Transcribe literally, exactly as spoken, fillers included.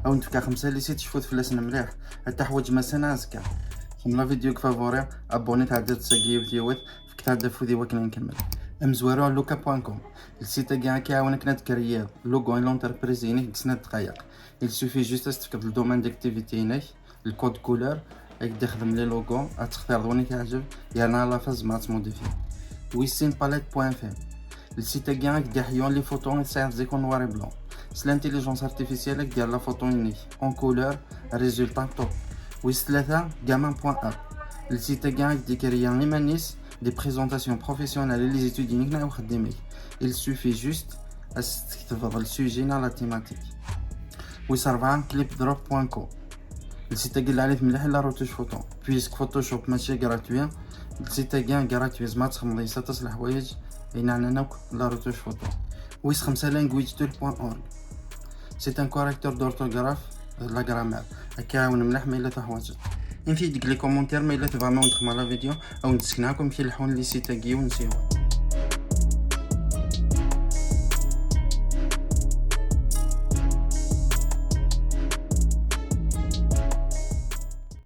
Awen-d-fkeɣ xemsa les sites, cfut fell-asen mliḥ. Ad taḥwaǧem ass-a neɣ azekka. Xdem la vidéo deg favori, abonné, tɛeddaḍ tagi yiwet yiwet, fket-aɣ-d afud i wakken ad nkemmel. Amezwaru alluka point com. Le site-agi ad k-iɛawen akken ad tkeryiḍ logo n l'entreprise-inek deg snat dqayeq. Il suffit juste ad s-tefkeḍ le domaine d'activité-inek, le code couleur, ad k-d-ixdem les logos, ad textireḍ win i k-iɛǧeb, yerna à la fin tzemreḍ ad tmodifiḍ. Wis sin palette point F M. Le site-agi ad k-d-iḥeyyun les photos i tesɛiḍ zik en noir et blanc. S l'intelligence artificielle ad k-d-yerr la photo-inek en couleur, résultat top. Wis tlata, gamin point app. Le site-agi ad k-d-ikerya iman-is des présentations professionnelles i les études-inek neɣ i uxeddim-ik. Il suffit juste ad s-tketbeḍ le sujet neɣ la thématique. Wis rebɛa, clipdrop point co. Le site-agi lɛali-t mliḥ i la retouche photo, puisque Photoshop mačči gratuit. Le site-agi gratuit, tzemreḍ ad txedmeḍ yes-s aṭas n leḥwayeǧ, ayen ɛnan akk la retouche photo. Wis xemsa, languagetool point org. C'est un correcteur d'orthographe, de la grammaire. Ad k-iɛawen mliḥ ma yella teḥwaǧeḍ. Init-iyi-d deg les commentaires ma yella tebɣam ad wen-d-xedmeɣ la vidéo, ad wen-d-sekneɣ akk amek i leḥḥun les sites-agi yiwen s yiwen.